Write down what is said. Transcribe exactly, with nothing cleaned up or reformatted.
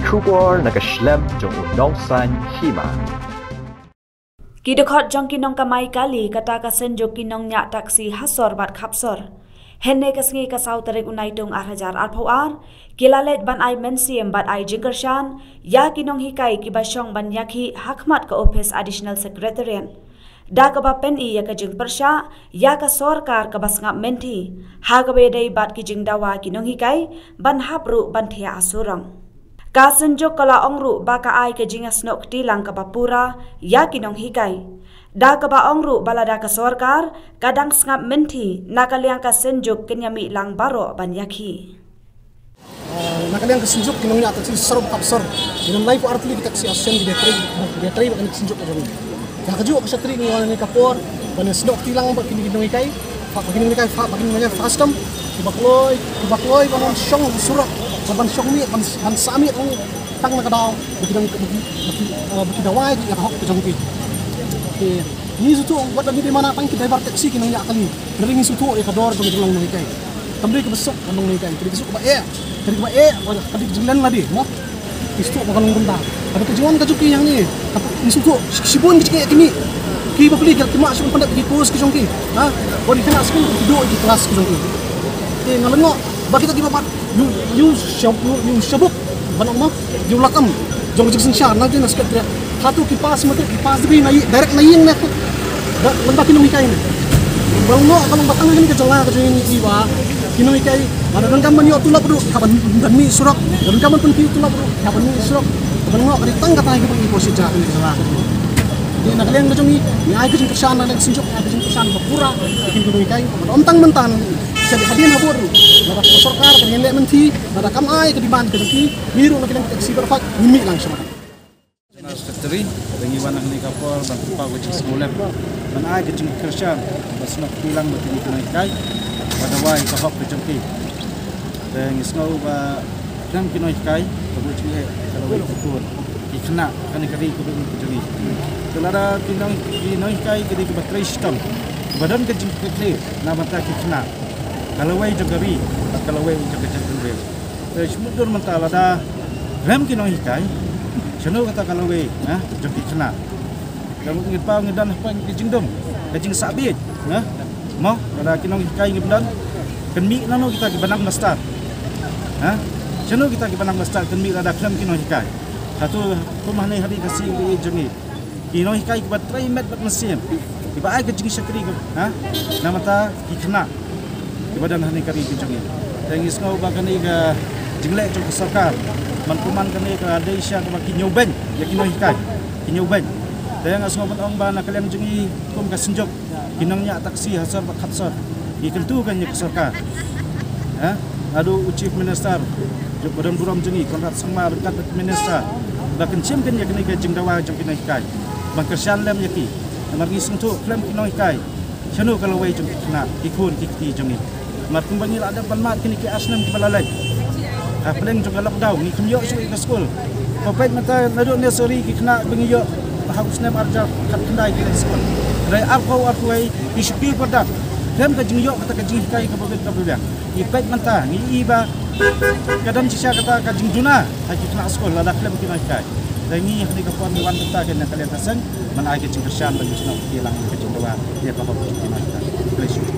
Khubor na ka shlem jong u nongsan hima. Ki dkhot jong ki nongkamai kali kata ka synjuk ki nongñiah taksi ha sor bad khap sor. Hynne ka sngi ka saw tarik u Naitung ar hajar arphew ar, ki la leit ban ai mynsiem bad ai jingkyrshan ïa ki nonghikai kiba shong ban ïakhih ha khmat ka ophis Additional Secretariat. Da kaba pyni ïa ka jingpyrshah ïa ka sorkar kaba sngap mynthi ha kaba ïadei bad ki jingdawa ki nonghikai ban hap ruh ban thiah ha surok. Ka synjuk ka la ong ruh ba ka ai ka jingïasnoh kti lang kaba pura ïa ki nonghikai. Da kaba ong ruh ba lada ka sorkar ka dang sngap mynthi, na ka liang ka synjuk kin ïamih lang baroh ban ïakhih. Ah, na ka liang ka synjuk ki nongñiah taksi sor bad khap sor, ki nong lai phew ar tylli ki taksi association ki ba trei, ki ba trei bad ka synjuk ka jong. Ka kajuh ka shatri ngi wan ha kane ka por ban ïasnoh kti lang bad kine ki nonghikai, phah bad ki nonghikai, phah bad ki nonghikai custom, ki ba kloi, ki ba kloi ban wan shong surok, ban shong miet, ban, ban sah miet tang na ka daw ba ki dang, ba ki, ba ki, ah, ba ki dawa ïa ka hok ka jong ki. Te ngi sngewthuh wat la ngi dei mana tang ki driver taksi ki nongñiah kali, hynrei ngi sngewthuh ïa ka dor jong ka jinglong nonghikai. Kam dei kaba suk ka nonghikai, ka dei ka suk kaba eh, ka dei kaba eh, ka dei ka jinglen lade mo. Ngi sngewthuh ba ka long kumta. Kaba ka jingwan ka jong ki hangne, kaba ngi sngewthuh shibun ki jingeh ki mih, ki bapli ki mah shibun pyndep ki course ki jong ki. Ha? Ba ki khynnah skul ki duh ki klas ki jong ki. Te nga lyngngoh ba kita kiba bat ïa u, ïa u shab-, ïa u, ïa u shabuk ban ong mo, ïa u lakam jong ka jingsynshar na jong na Secretariat. Hato ki pass matric, ki pass degree na ïing, direct na ïing ne? Da, lem bad ki nonghikai ne. Ba long, ba long ba tang kane ka jylla ka jong ngi ki ba ki nonghikai ba donkam ban ïoh tulop ruh hap ban, ban mih surok, donkam ban pynkiew tulop ruh hap ban mih surok. Ba long ka dei tang kata kiba ngi korshet ïa kane ka jylla ka jong ngi. Te na ka liang ka jong ngi, ngi ai ka jingkyrshan, na ka liang ka synjuk ngi ai ka jingkyrshan ba pura ïa ki nonghikai. Ba ym tang mynta, sa hadien habud ruh, lada ka sorkar ka leh mynthi, lada kam ai ka demand ka jong ki, ngi ruh na ka liang ka taksi ba pait ngi mih lang sha General Secretary, ba ngi wan hangne ka por ban pynpaw ka jingsngewlem ban ai ka jingkyrshan ba snoh kti lang bad kine ki nonghikai ba dawa ïa ka hok ka jong ki. Te ngi sngew ba khlem ki nonghikai ka buh jingeh ka lawei ki khun ki khynnah kane ka ri ka buh ka jong ngi. Te lada ki nong-, ki nonghikai ki dei kiba trei shitom, kiba don ka jingkitkhlieh na bynta ki khynnah, ka lawei jong ka ri bad ka lawei jong ka jaitbynriew. Te shu mutdur mynta lada khlem ki nonghikai, shano kata ka lawei, ha, jong ki khynnah. Ka mut ngi paw ngi don hapoh ka jingdum, ka jingsah bieit, ha. Mo, lada ki nonghikai ngim don, kan mih nano kita kiba nang master, ha. Shano kita kiba nang master kan mih lada khlem ki nonghikai. Hato kum hangne ha ri Khasi jong ngi, ki nonghikai kiba trei met bad mynsiem, kiba ai ka jingshakri ka, ha, na bynta ki khynnah kiba don hangne ka ri ka jong ngi. Te ngi sngew ba kane ka jingleh jong ka sorkar, man kumne kane ka dei sha kaba ki ñiewbeiñ ïa ki nonghikai, ki ñiewbeiñ. Te nga sngew ban ong ba na ka liang jong ngi kum ka synjuk ki nongñiah taksi ha sor bad khap sor, ngi kyntu kan ïa ka sorkar, ha, naduh u Chief Minister jong, ba don burom jong ngi, Conrad Sangma, ryngkat bad ki minister, ba kan shim kan ïa kane ka jingdawa jong ki nonghikai, ban kyrshan lem ïa ki. Namar ngi sngewthuh khlem ki nonghikai, shano ka lawei jong ki khynnah, ki khun ki kti jong ngi. Namar kumba ngi la dep ban mad kine ki ar snem kiba la leit, ha pdeng jong ka lockdown ngi khlem ïoh shuh ïa ka skul. Peit mynta naduh nursery ki khynnah ba ngi ïoh ha u snem ar hajar khatkhyndai ki leit skul. Hynrei arphew arphew wei ki shu kiew pyrdat khlem ka jingïoh kata ka jinghikai kaba bit kaba biang. Ngi peit mynta ngi i ba ka don shisha kata ka jingduna ha ki khynnah skul lada khlem ki nonghikai. Te ngi ha kane ka por ngi wan mynta ka na ka liang ka seng ban ai ka jingkyrshan ban ïasnoh kti lang ka jingdawa ïa ka hok jong ki nonghikai. Khublei shibun.